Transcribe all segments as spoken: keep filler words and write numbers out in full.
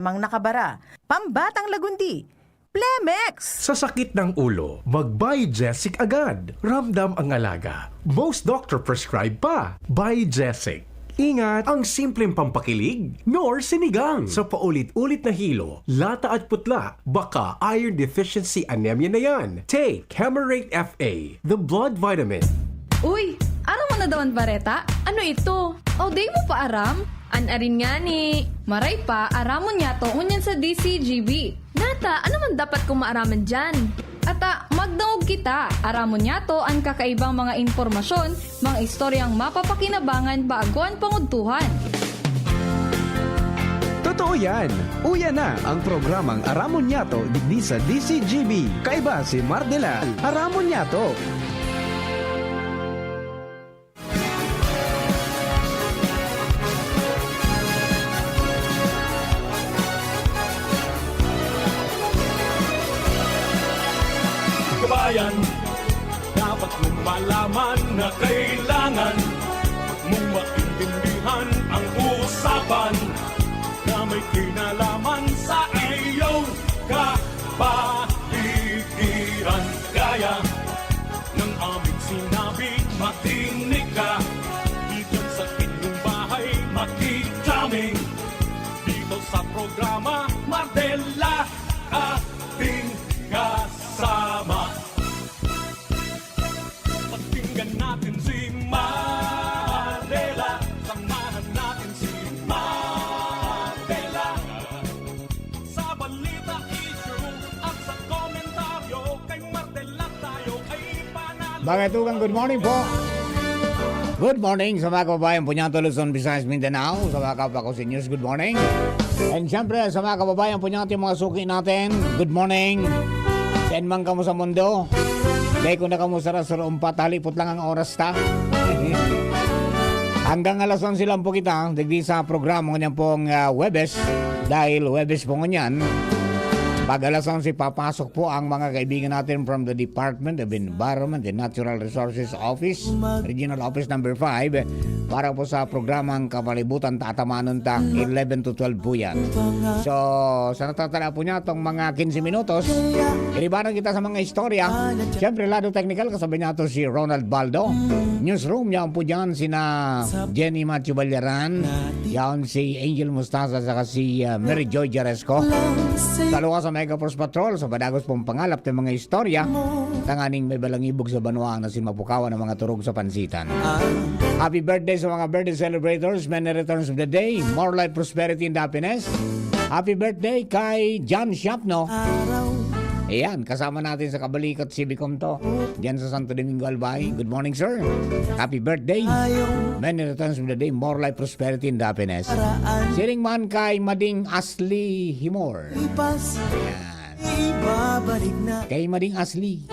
Mang nakabara, pambatang lagundi, Plemex! Sa sakit ng ulo, mag-Biogesic agad. Ramdam ang alaga. Most doctor prescribe pa. Biogesic. Ingat, ang simpleng pampakilig, nor sinigang. Sa paulit-ulit na hilo, lata at putla, baka iron deficiency anemia na yan. Take Camerate F A, the blood vitamin. Uy, aram mo na daw an bareta? Ano ito? O, di mo pa aram? An arin ngani, maray pa, aramon niyato ngunyan sa D C G B. Nata, ano man dapat kong maaraman diyan? Ata, magdangog kita. Aramon niyato an kakaibang mga impormasyon, mga istoryang mapapakinabangan bago an pangudtuhan. Totoo yan! Uya na ang programang Aramon Niyato digdi sa D C G B. Kaiba si Mardela. Aramon Niyato! Kabayan, dapat mong malaman na kailangan mong maintindihan ang usapan na may kinalaman sa iyong kapaligiran. Kaya ng aming sinabi, makinig ka. Diyan sa inyong bahay, makikita kami dito sa programa Mardela, ating kasama. Pakinggan natin si Mardela. Samahan natin si Mardela. Sa balita, issue at sa komentaryo, kay Mardela tayo ay panalo. Mga tugang, good morning po. Good morning sa mga kababayan po niyan, Luzon, Visayas, Mindanao, sa mga kapwa ko sa News, good morning. And syempre, sa mga kababayan po niyan, ating mga suki natin, good morning. Saan man kamo sa mundo, dahil kung nakamusta na sa roon pa, talipot lang ang oras ta. Hanggang alas onse lang po kita, digdi sa programa niyan pong, ah, Huwebes, dahil Huwebes po ngunyan, pag alas onse, papasok po ang mga kaibigan natin from the Department of Environment and Natural Resources Office, Regional Office Number five, para po sa programang Kapalibutan ta, atamanon ta, eleven to twelve po yan. So, sa natatala po niya, itong mga quince minutos, iribanan kita sa mga istorya. Siyempre, lado technical, kasabay niya to si Ronald Baldo. Newsroom, yan po dyan, sina Jenny Matthew Balyaran, yan si Angel Mostaza, saka si, ah, Mary Joy Jaresco. Sa luwas sa Mega Force Patrol, sa padagos pong pangalap ng mga istorya, tanganing may balangibog sa banwa na si mapukawan ng mga turog sa pansitan. Happy birthday sa mga birthday celebrators, many returns of the day, more life, prosperity, and happiness. Happy birthday kay John Shapno. Ayan, kasama natin sa Kabalikat C B com to. Diyan sa Santo Domingo, Albay. Good morning, sir. Happy birthday. Many returns of the day, more life, prosperity, and happiness. Siring man kay Mading Asli Himor. Ayan. Kay Mading Asli.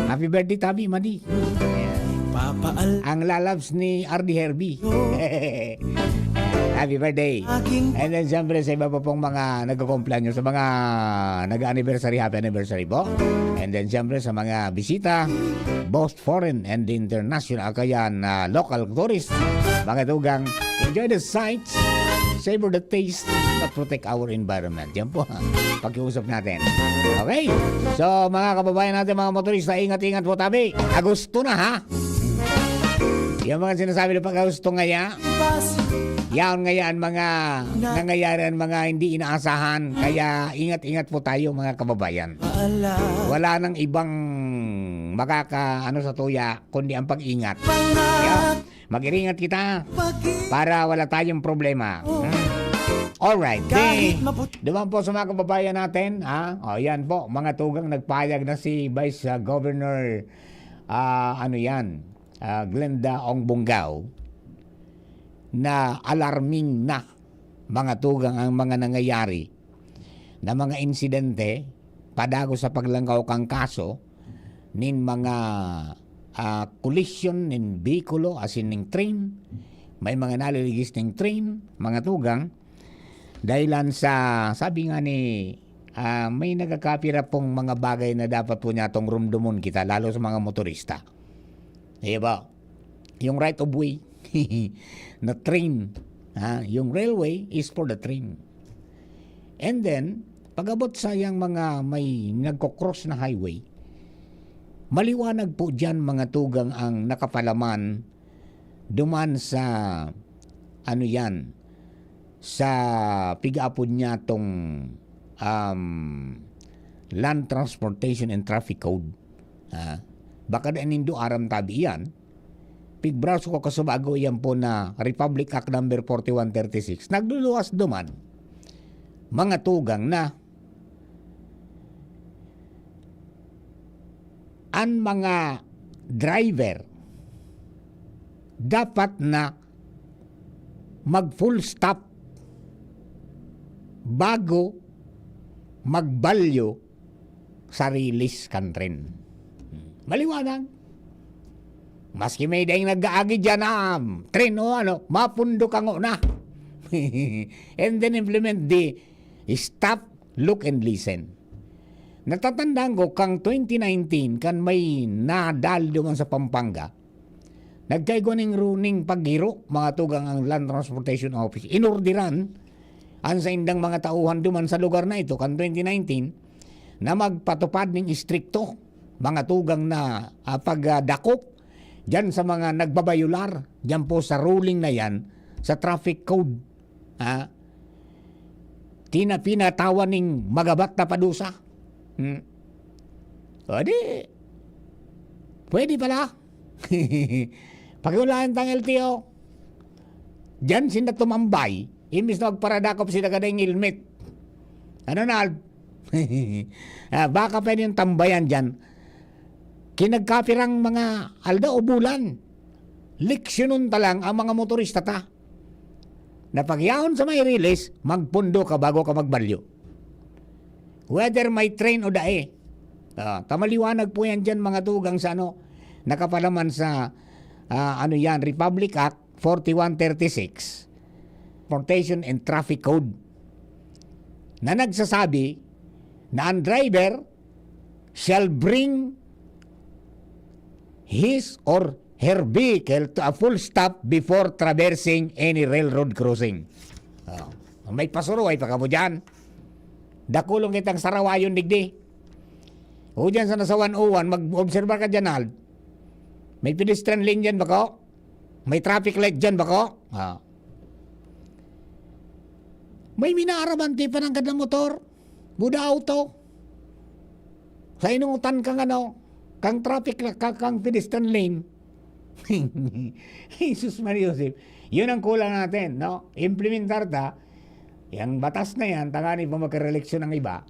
Happy birthday, Tabi, Madi. Ayan. Ang lalabs ni Ardy Herby. Happy birthday. And then, siyempre, sa iba pa pong mga nagkukumpleaños, sa mga nag-anniversary, happy anniversary po. And then, siyempre, sa mga bisita, both foreign and international, kaya na local tourists, mga tugang, enjoy the sights, savor the taste, but protect our environment. Yan po, pakiusap natin. Okay? So, mga kababayan natin, mga motorista, ingat-ingat po, Tabi. Agosto na, ha? Yung mga sinasabi na pag-Agosto ngaya, yaon ngaya ang mga nangyayari, ang mga hindi inaasahan. Kaya ingat-ingat po tayo, mga kababayan. Wala nang ibang makaka-, ano, sa tuya, kundi ang pag-ingat. Kaya mag-ingat kita para wala tayong problema. Hmm. Alright. Di, duman po sa mga kababayan natin, ha? O, yan po, mga tugang, nagpahayag na si Vice, ah, Governor, ah, ano yan, ah, Glenda Ong Bongao, na alarming na, mga tugang, ang mga nangyayari na mga insidente padagos sa paglangkaw kan kaso nin mga, ah, collision nin behikulo, asin nin train. May mga naliligis nin train, mga tugang. Dahilan sa, sabi nga ni, ah, may nagkakapira pong mga bagay na dapat po niyatong rumdumon kita, lalo sa mga motorista. Di ba? Yung right of way na train, ha? Yung railway is for the train. And then, pag-abot sa yang mga may nagko-cross na highway, maliwanag po diyan, mga tugang, ang nakapalaman duman sa, ano yan, sa pig-aapod niya tong, um, Land Transportation and Traffic Code. Ah, baka dai nindo aram tabi iyan. Pigbraso ko kasubago iyan po na Republic Act number forty-one thirty-six. Nagluluwas duman, mga tugang, na an mga driver dapat na mag-full stop bago magbalyo sa release kan tren. Maliwanag. Maski may daing nag-aagi diyan na tren o ano, mapundo ka ngona. And then implement the stop, look and listen. Natatandaan ko, kang twenty nineteen, kan may nadali duman sa Pampanga, nagkaigwa ning runing paghiro, mga tugang, ang Land Transportation Office. Inorderan an saindang mga tauhan duman sa lugar na ito kan twenty nineteen na magpatupad ning istrikto, mga tugang, na, ah, pagdakop diyan sa mga nagbabayular diyan po sa ruling na yan sa traffic code. Ha? Tina-, pinatawan ning magabat na padusa. Hmm. O di, pwede pala. Pakiulaan tang L T O. Diyan sinda tumambay, imbis na magparadakop sinda kada yung helmet. Ano na, Alb? Ah, baka pwede yung tambayan diyan. Kinagkapirang mga aldaw o bulan. Leksyonon ta lang ang mga motorista ta. Na pagyaon sa may release, magpundo ka bago ka magbalyo. Whether may train o dae. Ah, ta maliwanag po yan diyan, mga tugang, sa ano, nakapalaman sa, ah, ano yan, Republic Act forty-one thirty-six, Transportation and Traffic Code, na nagsasabi na ang driver shall bring his or her vehicle to a full stop before traversing any railroad crossing. Oh, may pasuruhay pa kamo diyan. Dakulon kitang sarawayon digdi. O diyan sa nasa one oh one, mag-obserba ka diyan, Al. May pedestrian lane diyan, bako? May traffic light diyan, bako? Ah. May minaarabante pa ng kada motor. Buda auto. Sa inutan kang ano, kang traffic la-, ka-, kang pedestrian lane. Jesus Maria Joseph. Yun ang kulang natin, no? Implementar ta, yang batas na yan, tangani pa magkareleksyon ang iba,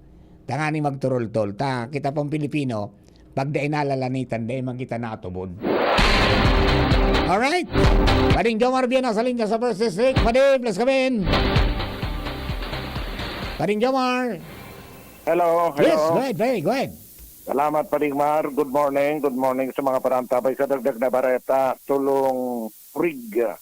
tangani magturultol. Ta, kita pang Pilipino, pag dai nalalanitan, dai man kita natubod. Alright. Pading Jomar Viana sa linya sa First District. Pading, please come in. Pading Jomar. Hello, Yes, hello. go ahead, Pading, go ahead. Salamat, Pading Mar. Good morning. Good morning sa mga parantabay. Sa dagdag na bareta, tulong rig, ah,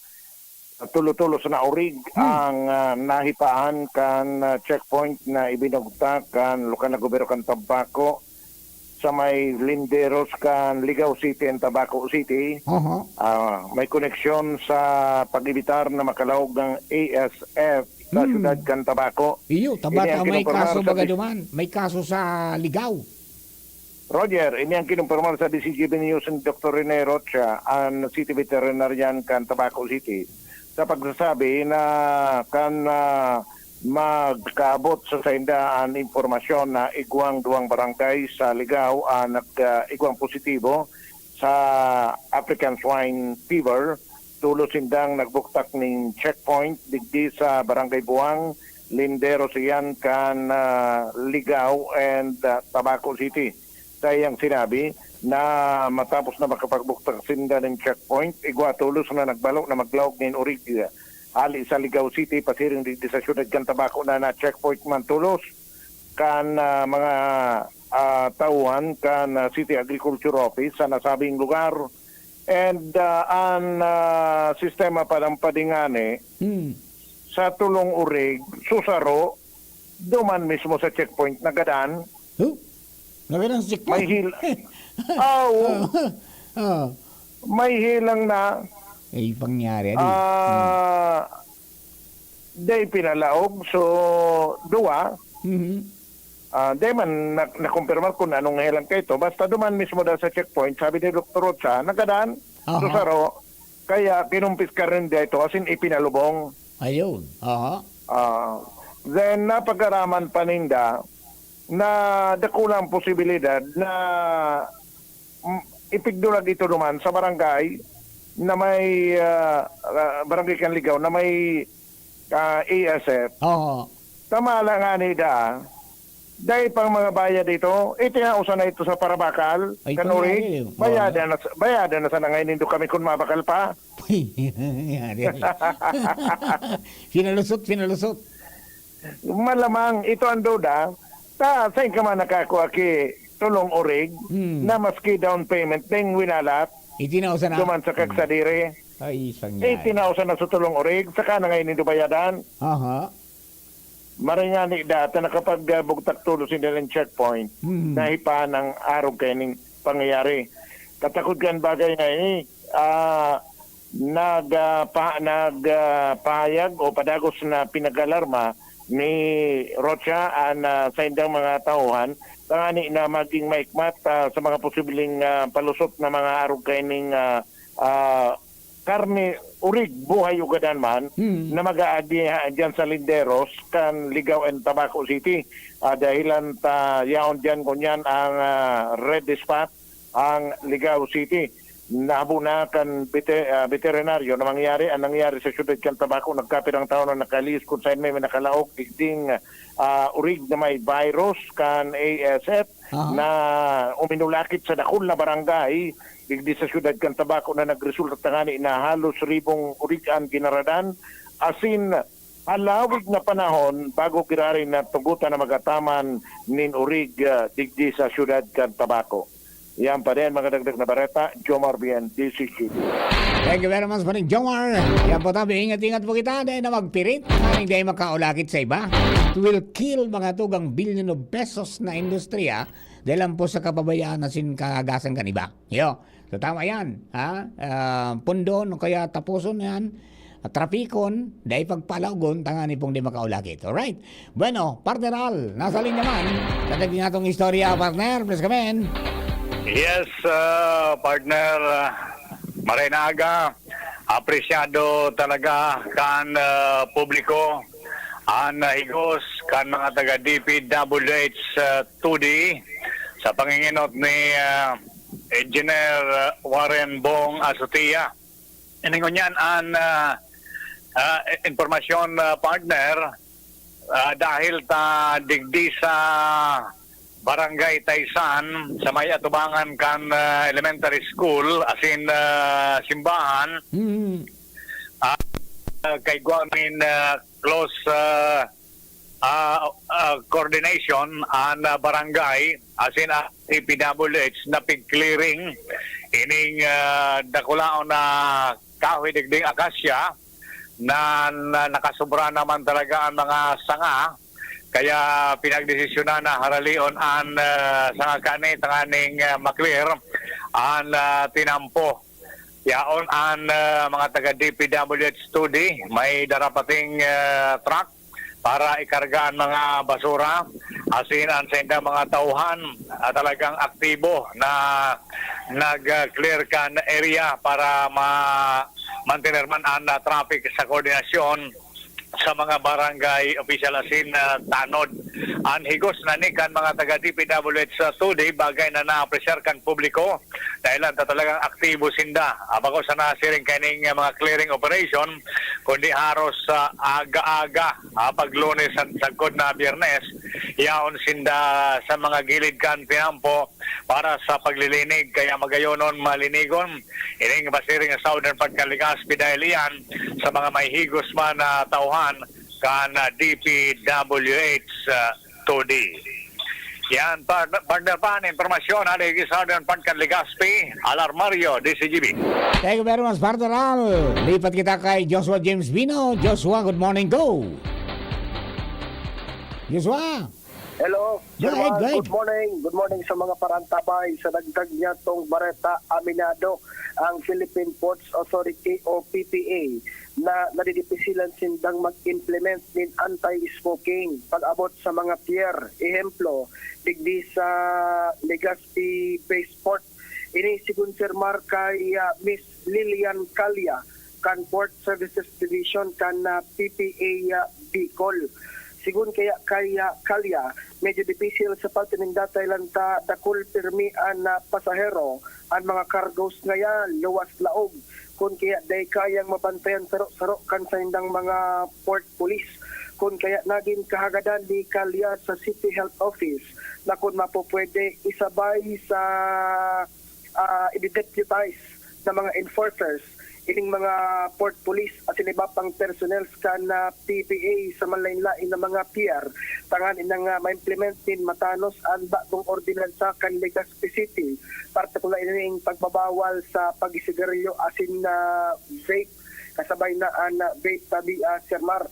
tulo-tulos na urig Hmm. ang, ah, nahipaan kan, ah, checkpoint na ibinugtak kan lokal na gobyerno kan Tabaco sa may linderos kan Ligao City and Tabaco City. Aha. Ah, may koneksyon sa pag-evitar na makalaog ng A S F sa Hmm. siyudad kan Tabaco. Iyo, Ini Tabaco ang may kinumpirmar kaso sa baga dis- duman. May kaso sa Ligao. Roger, ini ang kinumpirmar sa D Z G B News ni Doktor Rene Rocha, an City Veterinarian kan Tabaco City, sa pagsasabi na kan, ah, magkaabot sa sainda an impormasyon na igwang duwang barangay sa Ligao an nag, ah, igwang positibo sa African Swine Fever, tulos sindang nagbuktak nin checkpoint digdi sa Barangay Buang, linderos iyan kan, ah, Ligao and, ah, Tabaco City. Sa iyang sinabi na matapos na makapagbuktak sinda nin checkpoint, igwa tulos na nagbalo na maglaog nin urig hali sa Ligao City, pasiring digdi sa siyudad kan Tabaco na na-checkpoint man tulos kan, ah, mga, ah, tauhan kan, ah, City Agriculture Office sa nasabing lugar. And, ah, an, ah, sistema pa ng padingani Hmm. sa tulong urig, susaro, duman mismo sa checkpoint nagadan. Huh? Nagadan sa checkpoint? May hil-, aw, Ah. Ah. may hilang na, Ay, pangyari, ano? ah, Dai pinalaog, so, duwa. Mhm. Ah, dai man na-, nakumpirmar kung anong helang kaito. Basta duman mismo daw sa checkpoint, sabi ni Doktor Rocha, nagadan, Aha. susaro, kaya kinumpiskar ninda ito, as in, ipinalubong. Ayun, aha. Ah, then, napag-araman pa ninda na dakula ang posibilidad na, mm, ipigdulag ito duman sa barangay na may, ah, ah, barangay Canligao na may, ah, A S F. Oo. Tama lang nga ni da, dai pang mga bayad ito, itinao sana ito sa parabakal, Ay, kan Urig. Kaya, eh. Oo. Bayadan na, bayadan na sana ngayon nindo kami kung mabakal pa. Yari. Pinalusot, pinalusot. Malamang, ito ang duda, ta, sain ka man nakakua ki Tulong Urig, Hmm. na maski down payment, ding winalat, Itinao sana. duman sa Hmm. Kagsadiri. Ay, isang Eh, yari. itinao sana sa Tulong Urig, saka na ngayon nindo bayadan. Aha. Maray ngani da, ta nakapagbugtak tolos sinda nin checkpoint, Hmm. nahipan ang arog kaining pangyayari. Katakod kan bagay na ini, ah, nag, ah, pa-, nag, ah, pahayag o padagos na pinag-alarma ni Rocha an, ah, saindang mga tauhan, tangani na maging maikmat, ah, sa mga posibleng, ah, palusot na mga arog kaining, ah, ah, karne, urig, buhay o gadan man, Mm. na mag-aagi ha, diyan sa linderos kan Ligao and Tabaco City. Ah, dahilan ta yaon diyan ngunyan ang, ah, red spot, ang Ligao City. Nahabo na kan bete-, ah, veterinaryo na mangyari ang nangyari sa siyudad kan Tabaco. Nagkapirang taon na nakalihis kung saen may, may nakalaog digding, ah, urig na may virus kan A S F Aha. na uminulakit sa dakul na barangay digdi sa siyudad kan Tabaco na nagresulta tangani na halos ribong urig an ginaradan. Asin, halawig na panahon bago giraray na tugotan na magataman nin urig, ah, digdi sa siyudad kan Tabaco. Yan pa rin, mga dagdag na bareta, Jomar Bien, D C G B. Thank you very much, Paring Jomar. Yan po tabi, ingat-ingat po kita, dahil na magpirit, maring dahil makaulakit sa iba. It will kill mga tugang billion of pesos na industriya, dahil lang po sa kapabayaan na sin kagasan kan iba. Yo, so tama yan, ha? Ah, pundon o kaya tapuson yan, at trapikon, dai pagpalaogon, tangani pong di makaulakit. Alright? Bueno, partner Al, nasa linya man. Sa daging atong istorya, partner, please come in. Yes, ah, partner, ah, maray na aga. Apresyado talaga kan, ah, publiko an, ah, higos kan mga taga D P W H, ah, two D sa panginginot ni, ah, Engineer, ah, Warren Bong Asotia. Ini ngunyan an, ah, ah, impormasyon, ah, partner, ah, dahil ta digdi sa Barangay Taysan, sa may atubangan kan, ah, elementary school, asin, ah, simbahan, Mm. ah, kay gwa nin, ah, close, ah, ah, ah, coordination an, ah, barangay, asin an D P W H na pig-clearing ining, ah, dakulaon na kahoy digding akasya na, na nakasobra naman talaga ang mga sanga. Kaya pinagdesisyonan na haralion an, ah, sanga kani tanganing, ah, ma-clear an, ah, tinampo. Yaon an, ah, mga taga D P W H two D, may dara pating, ah, truck para ikarga an mga basura. Asin an saindang mga tauhan, ah, talagang aktibo na nag-clear kan area para ma-, mantener man an, ah, traffic sa koordinasyon sa mga barangay opisyal asin, ah, tanod. An higos na ni kan mga taga D P W H sa two D, bagay na naapresyar kan publiko, dahil lang ta talagang aktibo sinda. Ah, bako sa nasiring kaining, ah, mga clearing operation, kundi haros sa aga-aga, ah, pag Lunes at sagkod na Biyernes, yaon sinda sa mga gilid kan tinampo para sa paglilinig, kaya magayonon malinigon ining masiring sa Southern Part kan Legazpi dahil iyan sa mga may higos man na tauhan kan, ah, D P W H, ah, two D. Yan, par-, partner pa, an impormasyon, hali sa Southern Part kan Legazpi, Alarmario, D C G B. Thank you very much, partner Al. Lipat kita kay Joshua James Bino. Joshua, good morning, go! Joshua! Hello, Sir Mark. Good morning. Good morning sa mga parantabay. Sa dagdag niya tong bareta, aminado ang Philippine Ports Authority o P P A na nadidipisilan sindang mag-implement nin anti-smoking pag-abot sa mga pier. Ehemplo, digdi sa Legazpi Base Port. Ini sigun Sir Mark kay, ah, Miss Lilian Calya kan Port Services Division kan, ah, P P A, ah, Bicol. Sigun kaya kay, ah, Calya, medyo dipisil sa parte nin datay lang ta dakul pirmi an, ah, pasahero, an mga cargos ngaya luwas laog. Kun kaya dai kayang mabantayan saro-saro kan saindang mga port police. Kun kaya nagin kahagadan ni Calya sa City Health Office na kun mapupwede isabay sa, ah, i-deputize na mga enforcers, ining mga port police asin iba pang personnel kan, ah, P P A sa manlain-lain na mga pier, tanganing nga ma-implement nin matanos an bagong ordinansa kan Legazpi City, partikular ining pagbabawal sa pagsigarilyo asin, ah, vape, kasabay na an, ah, vape tabi, ah, Sir Mar.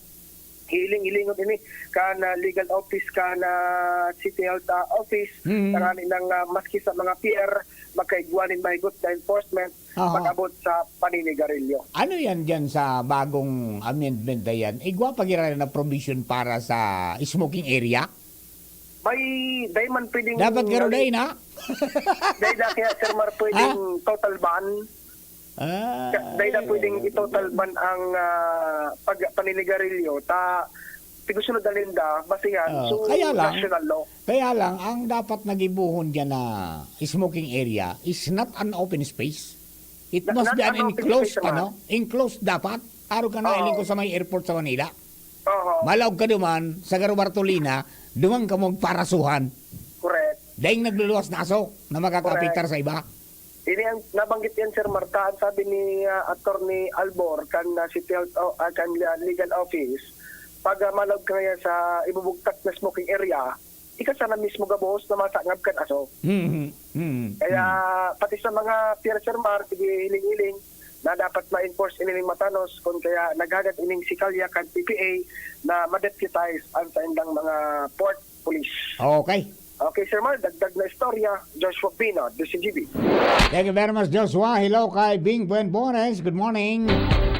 Hiling-hilingon ini kan, ah, legal office kan, ah, City Health, ah, Office, Mm. tanganing, ah, maski sa mga pier, magkaigwa nin mahigot na enforcement Aha. pag-abot sa paninigarilyo. Ano yan dyan sa bagong amendment na yan? Igwa pa gira na provision para sa smoking area? May, dai man pwedeng Dapat garo dai na? Dai na kaya, Sir Mar, pwedeng Ha? total ban. Ah, Ka-, dai na pwedeng eh, i-total ban ang, ah, pag-, paninigarilyo. Ta, tigusunod na ninda, basihan, Oo, so, kaya lang, national law. Kaya lang, ang dapat nagibuhon dyan na smoking area is not an open space. It Na-, must not be an an open enclosed, space naman. ano? Enclosed dapat. Arog ka na, Oo. iling ko sa may airport sa Manila. Oho. Malaog ka duman, sa Garo Bartolina, duman ka magparasuhan. Correct. Daing nagluluwas na aso na makakaapektar Correct. sa iba. Ini ang nabanggit yan, Sir Marta. Ang sabi ni, ah, Attorney Albor, kan, ah, City Health, o, ah, kan, ah, Legal Office, pag, ah, malaog ka ngayon sa ibubugtak na smoking area, ika sana mismo gabos na masangab kan aso. Mhm. Mhm. Kaya, Mhm. pati sa mga pier, Sir Mar, sige, hiling-hiling na dapat ma-enforce inining matanos, kun kaya naghagad ining si Calya kan P P A na ma-deputize ang saindang mga port police. Okay. Okay, Sir Mar, dagdag na istorya, Joshua Pino, D C G B. Thank you very much, Joshua. Hello kay Bing Buen Bones. Good morning.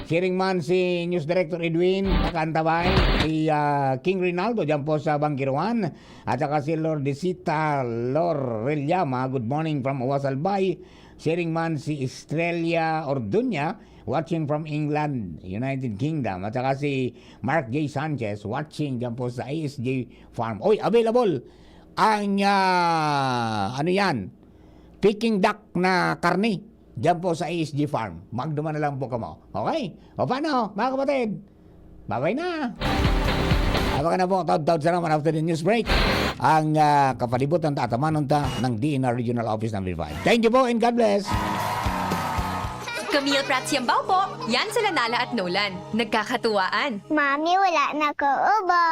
Siring man si News Director Edwin, nakaantabay. Si, ah, King Rinaldo, dyan po sa Bangkiruan. At saka si Lordesita Lorellama. Good morning from Uwasal Bay. Siring man si Estrella Orduña, watching from England, United Kingdom. At saka si Mark J Sanchez, watching dyan po sa A S J Farm. Oy, available ang, ah, ano yan? Peking duck na karne dyan po sa A S J Farm. Magduman na lang po kamo. Okay? O paano, mga kapatid? Babay na! Haba ka na po, taud-taud sa naman after the news break. Ang, ah, kapalibutan ta, atamanon ta ng D N R Regional Office Number five. Thank you po and God bless! Camille Prats Yambao po. Yan sila Nala at Nolan. Nagkakatuwaan. Mami, wala na ko ubo.